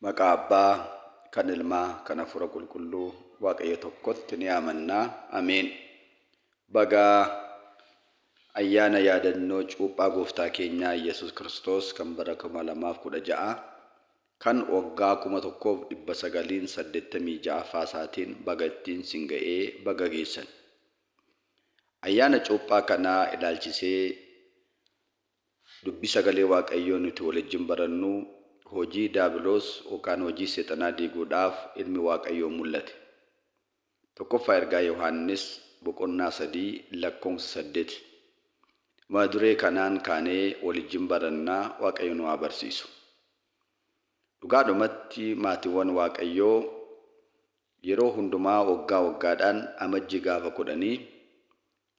Maqaa Abbaa, kan Ilmaa, kan Hafuura Qulqulluu Waaqayyo tokkotti ni amannaa. Ameen. Baga ayyaana yaadannoo cuuphaa Gooftaa keenyaa Yesuus Kiristoos kan bara 2016 kan waggaa 1986ffaa isaatiin baga ittiin sin ga'ee baga geessan. Ayyaana cuuphaa kanaa ilaalchisee Dubbii sagalee Waaqayyoo nuti walijjin barannu hojii daabiloos yookaan hojii seexanaa diiguudhaaf ilmi Waaqayyoo mul'ate. Tokkoffaa ergaa Yohaannis boqonnaa 3 lakkoofsa 8. Mata duree kanaan kaanee walijjin baranna Waaqayyo nu haa barsiisu. Dhugaadhumatti maatiiwwan Waaqayyoo yeroo hundumaa waggaa waggaadhaan Amajjii gaafa kudhanii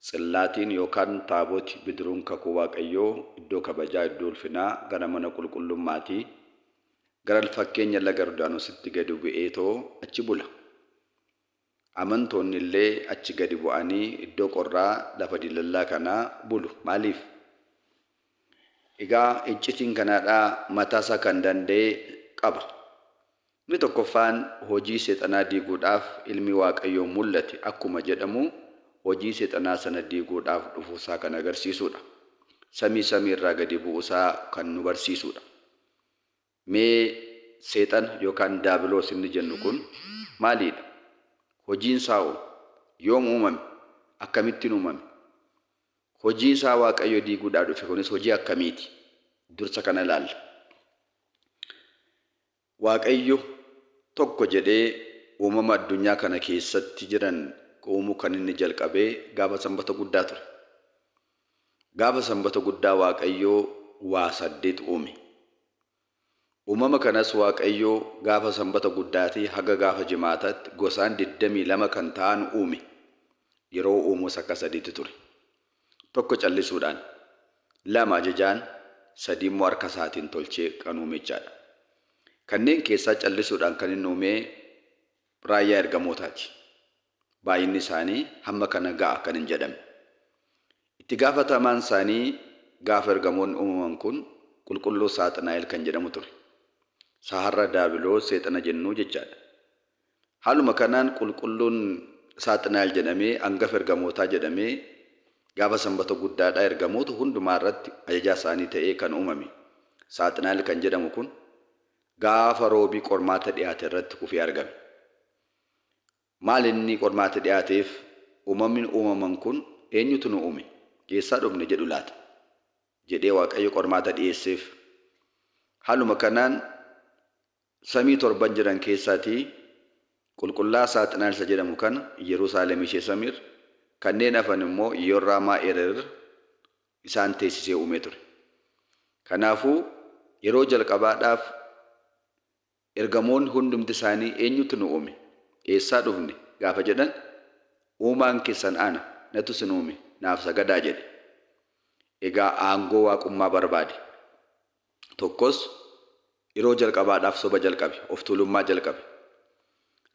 Tsillaatiin yookaan Taaboti, bidiruun kakuu Waaqayyoo, iddoo kabajaa, iddoo ulfinaa, gara mana qulqullummaatii, gara lfakkeenya laga Yordaanositti gadi bu'eetoo achi bula. Amantoonni illee achi gadi bu'anii iddoo qorraa lafa diilallaa kanaa bulu. Maaliif? Egaa iccitiin kanaadhaa mataasaa kan danda'e qaba. Inni tokkoffaan hojii seexanaa diiguudhaaf ilmi Waaqayyoo mul'ate akkuma jedhamu hojii seexanaa sana diiguudhaaf dhufuusaa kan agarsiisuudha. Samii samii irraa gadi bu'uusaa kan nu barsiisuudha. Mee seexana yookaan daabiloos inni jennu kun maaliidha? Hojiin isaa hoo? Yoom uumame? Akkamittiin uumame? Hojii isaa Waaqayyo diiguudhaaf dhufe kunis hojii akkamiiti? Dursa kana ilaalla. Waaqayyo tokko jedhee uumama addunyaa kana keessatti jiran uumuu kan inni jalqabe gaafa Sanbata Guddaa ture. Gaafa Sanbata Guddaa Waaqayyo waa saddeet uume. Uumama kanas Waaqayyo gaafa Sanbata Guddaatii haga gaafa Jimaataatti gosaan 22 kan ta'an uume. Yeroo uumus akka sadiitti ture. Tokko callisuudhaan, lama ajajaan, sadii immoo harka isaatiin tolchee kan uume jechaadha. Kanneen keessaa callisuudhaan kan inni uume raayyaa ergamootaati. Baay'inni isaanii hamma kana ga'a kan hin jedhamne. Itti gaafatamaan isaanii gaafa ergamoonni uumaman kun qulqulluu Saaxinaa'el kan jedhamu ture. Isa har'a Daabiloos seexana jennuu jechaadha. Haaluma kanaan qulqulluun Saaxinaa'el jedhamee angafa ergamootaa jedhamee gaafa Sanbata guddaadhaa ergamoota hundumaa irratti ajajaa isaanii ta'ee kan uumame Saaxinaa'el kan jedhamu kun gaafa Roobii qormaata dhiyaate irratti kufee argame. Maal inni qormaata dhiyaateef uumamni uumaman kun eenyutu nu uume? Eessaa dhufne jedhu laata? Jedhee Waaqayyo qormaata dhiyeesseef. Haaluma kanaan Samii torban jiran keessaatii Qulqullaa'aa Saaxinaa'el isa jedhamu kana Iyyeruusaalem ishee samiirra, kanneen hafan immoo Iyyoorraamaa Erer isaan teessisee uumee ture. Kanaafuu yeroo jalqabaadhaaf ergamoonni hundumti isaanii eenyutu nu uume? Eessaa dhufne? gaafa jedhan uumaan keessan ana, natu isin uume, naaf sagadaa jedhe. Egaa aangoo waaqummaa barbaade. Tokkos yeroo jalqabaadhaaf soba jalqabe, of tuulummaa jalqabe.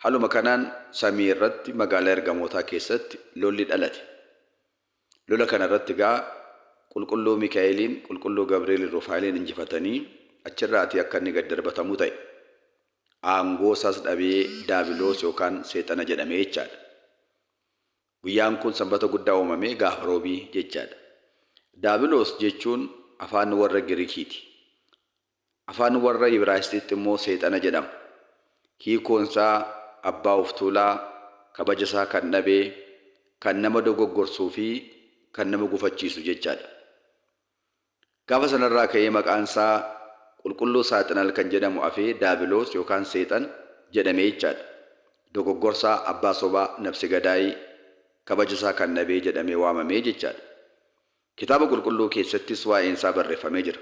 Haaluma kanaan samii irratti magaalaa ergamootaa keessatti lolli dhalate. Lola kana irratti egaa Qulqulluu Mikaa'eliin, Qulqulluu Gabreeliin, Rufaa'eliin injifatanii achirraatii akka inni gad darbatamu ta'e. Aangoo isaas dhabee Daabiloos yookaan Seexana jedhame jechaadha. Guyyaan kun Sanbata Guddaa uumame gaafa Roobii jechaadha. Daabiloos jechuun afaan warra Girikiiti. Afaan warra Ibraayisxiitti immoo Seexana jedhama. Hiikoon isaa abbaa of tuulaa, kabaja isaa kan dhabe, kan nama dogoggorsuu fi kan nama gufachiisu jechaadha. Gaafa sanarraa ka'ee maqaan isaa Qulqulluu Saaxinaal kan jedhamu afee Daabiloos yookaan Seexan jedhame jechaadha. Dogoggorsaa, abbaa sobaa, nafse gadaayii, kabaja isaa kan dhabee jedhamee waamamee jechaadha. Kitaaba Qulqulluu keessattis waa'een isaa barreeffamee jira.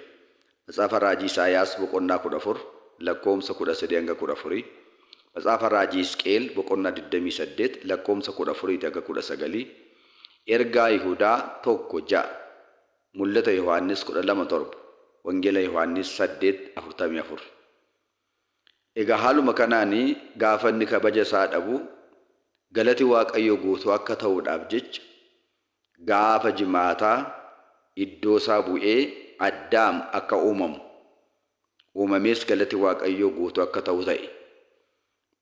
Matsaafa Raajii Isaayaas boqonnaa 14 lakkoofsa 13 hanga 14, Matsaafa Raajii Hisqeel boqonnaa 28 lakkoofsa 14 hanga 19, Ergaa Yihudaa 1, 6. Mul'ata Yohaannis 12 7, Wangeela Yohaannis 8 44. Egaa haaluma kanaan gaafa inni kabaja isaa dhabu galati Waaqayyoo guutuu akka ta'uudhaaf jecha gaafa Jimaataa iddoo isaa bu'ee Addaam akka uumamu. Uumamees galati Waaqayyoo guutuu akka ta'u ta'e.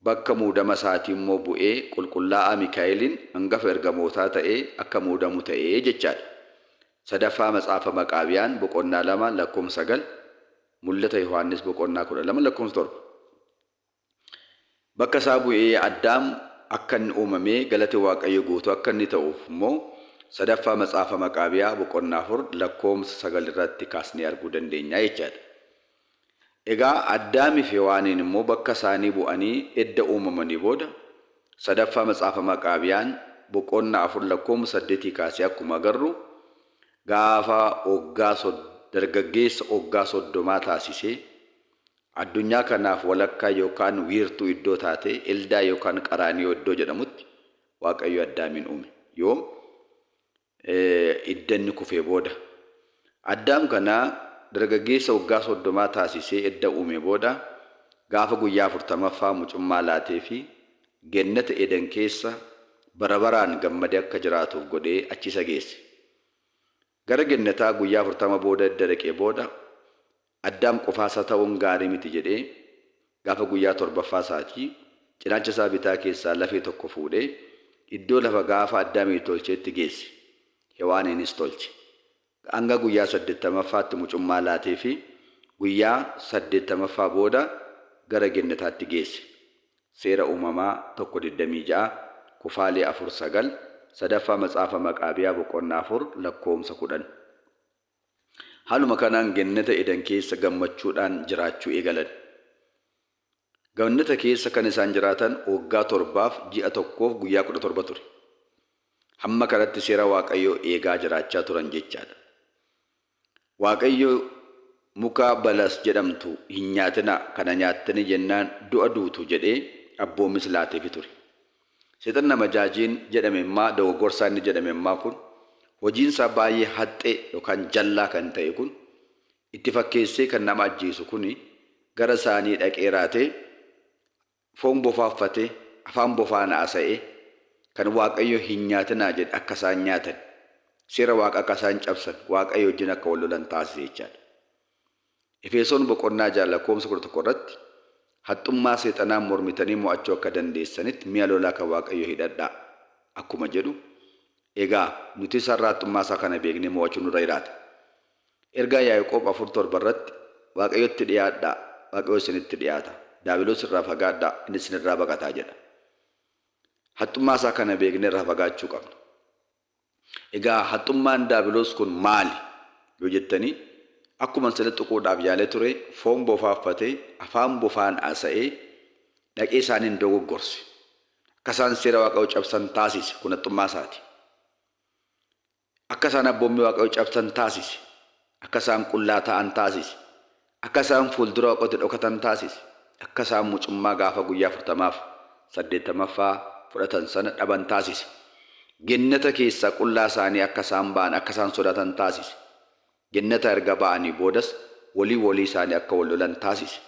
Bakka muudama isaatii immoo bu'ee qulqullaa'aa Mikaa'eliin hangafa ergamootaa ta'ee akka muudamu ta'ee jechaadha. Sadaffaa Matsaafa Maqaabiyaan boqonnaa 2 lakkoofsa 9, Mul'ata Yohaannis boqonnaa 12 lakkoofsa 7. Bakka isaa bu'ee Addaam akka inni uumamee galati Waaqayyo guutuu akka inni ta'uuf immoo sadaffaa Matsaafa Maqaabiyaa boqonnaa 4 lakkoofsa 9 irratti kaasnee arguu dandeenya jechaadha. Egaa Addaamii fi Hewaaniin immoo bakka isaanii bu'anii edda uumamanii booda sadaffaa Matsaafa Maqaabiyaan boqonnaa 4 lakkoofsa 8 kaasee akkuma agarru gaafa oggaa dargaggeessa oggaa 30 taasisee addunyaa kanaaf walakkaa yookaan wiirtuu iddoo taate Eldaa yookaan Qaraaniyoo iddoo jedhamutti Waaqayyo Addaamiin uume. Yoom? Idda inni kufee booda. Addaam kana dargaggeessa waggaa 30 taasisee edda uumee booda gaafa guyyaa 40ffaa mucummaa laateefii Gennata Eden keessa bara baraan gammadee akka jiraatuuf godhee achi isa geesse. Gara Gennataa guyyaa 40 booda edda dhaqee booda Addaam qofaasaa ta'uun gaarii miti jedhee gaafa guyyaa 7ffaa isaatii cinaacha isaa bitaa keessaa lafee tokko fuudhee iddoo lafa gaafa Addaamii tolcheetti geesse. Hewaaniinis tolche. Hanga guyyaa 80ffaatti mucummaa laateefii guyyaa 80ffaa booda gara Gennataatti geesse. Seera Uumamaa 1 26, Kufaalee 4 9, Sadaffaa Matsaafa Maqaabiyaa boqonnaa 4 lakkoofsa 10. Haaluma kanaan Gennata Eden keessa gammachuudhaan jiraachuu eegalan. Gannata keessa kan isaan jiraatan waggaa 7f ji'a 1f guyyaa 17 ture. Hamma kanatti seera Waaqayyoo eegaa jiraachaa turan jechaadha. Waaqayyo muka balas jedhamtu hin nyaatinaa, kana nyaattanii jennaan du'a duutu jedhee abboommis laateefi ture. Seexanni amajaajiin jedhame immaa dogoggorsaa inni jedhame immaa kun hojiin isaa baay'ee haxxee yookaan jallaa kan ta'e kun itti fakkeessee kan nama ajjeesu kuni gara isaanii dhaqee raatee foon bofaa uffatee afaan bofaan haasa'ee kan Waaqayyo hin nyaatinaa jedhe akka isaan nyaatan seera Waaqa akka isaan cabsan Waaqayyo wajjin akka wal lolan taasise jechaadha. Efesoon boqonnaa 6 lakkoofsa 11 irratti haxxummaa seexanaa mormitanii mo'achuu akka dandeessanitti mi'a lolaa kan Waaqayyo hidhadhaa akkuma jedhu egaa nutis har'a haxxummaa isaa kana beeknee mo'achuu nurra jiraata. Ergaa Yaaqoob 4:7 irratti Waaqayyotti dhiyaadhaa, Waaqayyo isinitti dhiyaata. Daabiloos irraa fagaadhaa, inni isinirraa baqataa jedha. Haxxummaa isaa kana beeknee irraa fagaachuu qabna. Egaa haxxummaan daabiloos kun maali yoo jettanii akkuma sila tuquudhaaf yaalee ture foon bofaa uffatee afaan bofaan haasa'ee dhaqee isaaniin dogoggorse. Akka isaan seera Waaqayyoo cabsan taasise kun haxxummaa isaati. Akka isaan abboommii Waaqayyoo cabsan taasise. Akka isaan qullaa ta'an taasise. Akka isaan fuuldura Waaqayyootti dhokatan taasise. Akka isaan mucummaa gaafa guyyaa 40f 80ffaa fudhatan sana dhaban taasise. Gennata keessaa qullaa isaanii akka isaan ba'an akka isaan sodaatan taasise. Gennata erga ba'anii boodas walii walii isaanii akka wal lolan taasise.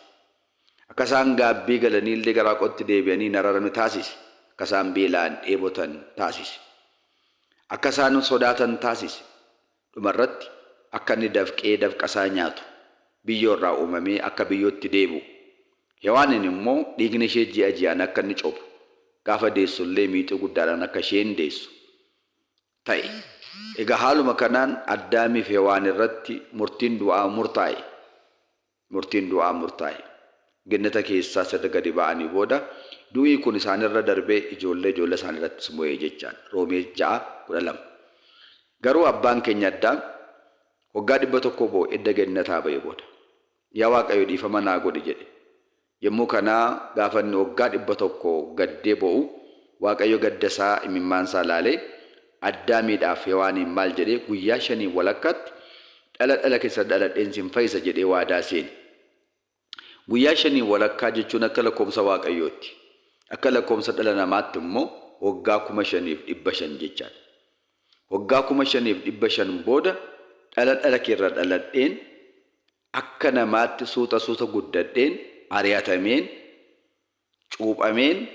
Akka isaan gaabbii galanii illee gara Waaqootti deebi'anii hin araramne taasise. Akka isaan beela'an dheebotan taasise. Akka isaan sodaatan taasise. Dhumarratti akka inni dafqee dafqa isaa nyaatu, biyyoo irraa uumamee akka biyyootti deebi'u. Hewaaniin immoo dhiigni ishee ji'a ji'aan akka inni cobu, gaafa deessu illee miixuu guddaadhaan akka isheen deessu ta'e. Egaa haaluma kanaan Addaamii fi Hewaan irratti murtiin du'aa murtaa'e. Murtiin du'aa murtaa'e. Gennata keessaas erga gadi ba'anii booda du'ii kun isaanirra darbee ijoollee ijoollee isaaniirrattis mo'e jechaadha. Roomee 6, 12. Garuu abbaan keenya Addaam waggaa 100 boo'e edda gennataa ba'e booda. Yaa Waaqayyo dhiifama naa godhi jedhe. Yommuu kanaa gaafa inni waggaa 100 gaddee boo'u Waaqayyo gadda isaa imimmaan isaa laalee Addaamiidhaaf Hewaaniin maal jedhee guyyaa shanii walakkaatti dhala dhala keessa dhaladheen sin fayyisa jedhee waadaa seene. Guyyaa shanii walakkaa jechuun akka lakkoofsa Waaqayyootti. Akka lakkoofsa dhala namaatti immoo waggaa 5,500 jechaadha. Waggaa 5,500 booda dhala dhala keerra dhaladheen akka namaatti suuta suuta guddadheen ari'atameen cuuphameen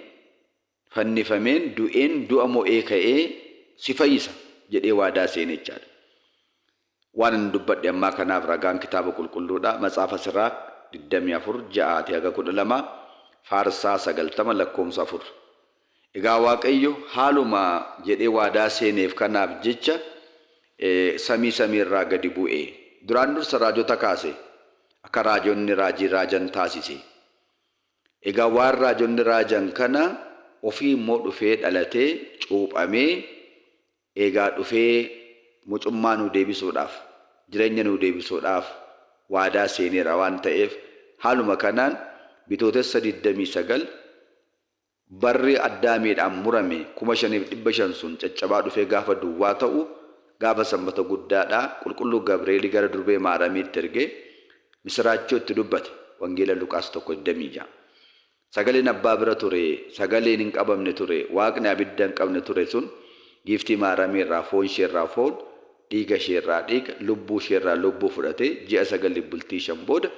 fannifameen du'een du'a mo'ee ka'ee si fayyisa jedhee waadaa seene jechaadha. Waan ani dubbadhe ammaa kanaaf ragaan kitaaba qulqulluudha. Matsaafa Siraak 24 6 haga 12, Faarsaa 90 lakkoofsa 4. Egaa Waaqayyo haaluma jedhee waadaa seeneef kanaaf jecha samii samiirraa gadi bu'e. Duraan dursa raajota kaase, akka raajonni raajii raajan taasise. Egaa waan raajonni raajan kana ofii immoo dhufee dhalatee cuuphamee, egaa dhufee mucummaa nuu deebisuudhaaf, jireenya nuu deebisuudhaaf waadaa seeneera waan ta'eef, haaluma kanaan Bitootessa 29 barri Addaamiidhaan murame 5500 sun caccabaa dhufee gaafa duwwaa ta'u, gaafa Sanbata guddaadhaa Qulqulluu Gabreelii gara Durbee Maaramiitti ergee misiraachoo itti dubbate. Wangeela Luqaas 1:26. Sagaleen Abbaa bira ture, sagaleen hin qabamne ture, Waaqni abidda hin qabne ture sun Giiftii Maaramii irraa foon ishee irraa foon, dhiiga ishee irraa dhiiga, lubbuu ishee irraa lubbuu fudhatee ji'a 9 bultii 5 booda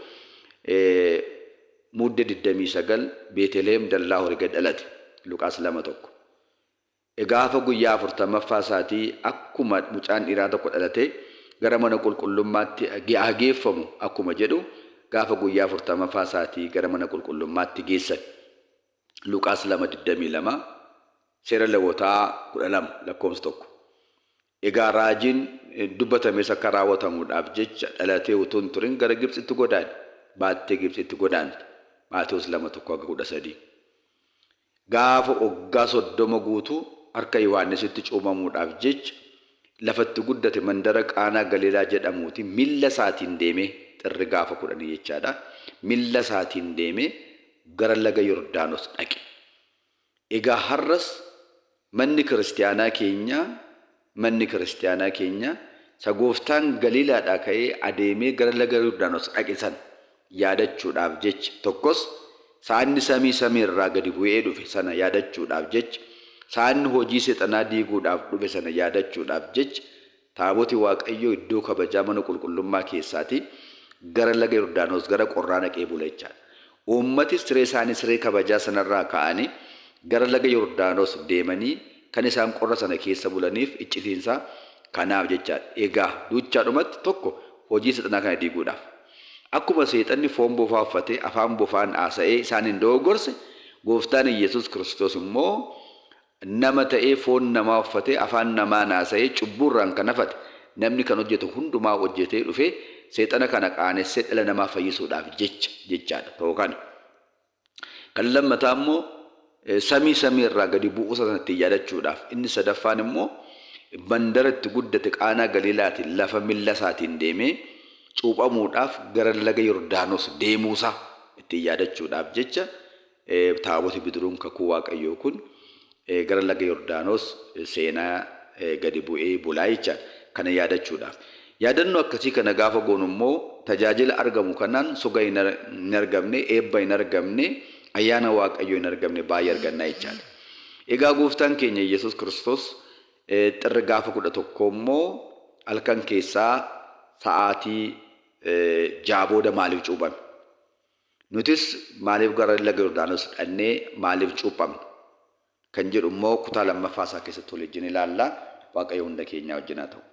Muddee 29 Beeteliheem dallaa horii gad dhalate. Luqaas 2:1. Gaafa guyyaa 40ffaa isaatii akkuma mucaan dhiiraa tokko dhalatee gara mana qulqullummaatti haa geeffamu akkuma jedhu, gaafa guyyaa 40ffaa isaatii gara mana qulqullummaatti geessan. Luqaas 2:22, Seera Lewwotaa 12 lakkoofsa 1. Egaa raajiin dubbatames akka raawwatamuudhaaf jecha dhalatee utuu hin turin gara Gibtsitti godaane. Baattee Gibtsitti godaante. Maatewos 2 1 haga 13. Gaafa waggaa 30 guutuu harka Yohaannisitti cuubamuudhaaf jecha lafa itti guddate mandara Qaanaa Galiilaa jedhamuuti milla isaatiin deemee, Xirri gaafa 10 jechaadha, milla isaatiin deemee gara laga Yordaanos dhaqe. Egaa har'as manni kiristiyaanaa keenya, manni kiristiyaanaa keenya isa Gooftaan Galiilaadhaa ka'ee adeemee gara laga Yordaanos dhaqe sana yaadachuudhaaf jecha, tokkos isaa inni samii samii irraa gadi bu'ee dhufe sana yaadachuudhaaf jecha, isaa inni hojii seexanaa diiguudhaaf dhufe sana yaadachuudhaaf jecha, Taaboti Waaqayyoo iddoo kabajaa mana qulqullummaa keessaatii gara laga Yordaanos gara qorraa dhaqee bula jechaadha. Uummatis siree isaanii siree kabajaa sanarraa ka'anii gara laga Yordaanos deemanii kan isaan qorra sana keessa bulaniif iccitiin isaa kanaaf jechaadha. Egaa duuchaadhumatti tokko hojii seexanaa kana diiguudhaaf. Akkuma seexanni foon bofaa uffatee afaan bofaan haasa'ee isaaniin dogoggorse, Gooftaan Iyyasuus Kiristoos immoo nama ta'ee foon namaa uffatee afaan namaan haasa'ee cubbuurraan kan hafate namni kan hojjetu hundumaa hojjetee dhufee seexana kana qaanessee dhala namaa fayyisuudhaaf jecha jechaadha. Ta'u kana. Kan lammataa immoo samii samii irraa gadi bu'uusaa sana ittiin yaadachuudhaaf. Inni sadaffaan immoo mandara itti guddate Qaanaa Galiilaatiin lafa milla isaatiin deemee cuuphamuudhaaf gara laga Yordaanos deemuusaa ittiin yaadachuudhaaf jecha taaboti bidiruun kakuu Waaqayyoo kun gara laga Yordaanos seenaa gadi bu'ee bulaa jechaadha. Kana yaadachuudhaaf. Yaadannoo akkasii kana gaafa goonu immoo tajaajila argamu kanaan soga hin argamne, eebba hin argamne, ayyaana Waaqayyoo hin argamne baay'ee argannaa jechaadha. Egaa Gooftaan keenya Yesuus Kiristoos Xirri gaafa 11 immoo halkan keessaa sa'aatii 6 booda maaliif cuuphame? Nutis maaliif gara laga Yordaanos dhannee maaliif cuuphamna? Kan jedhu immoo kutaa lammaffaa isaa keessatti wal wajjin ilaalla. Waaqayyo hunda keenyaa wajjin haa ta'u.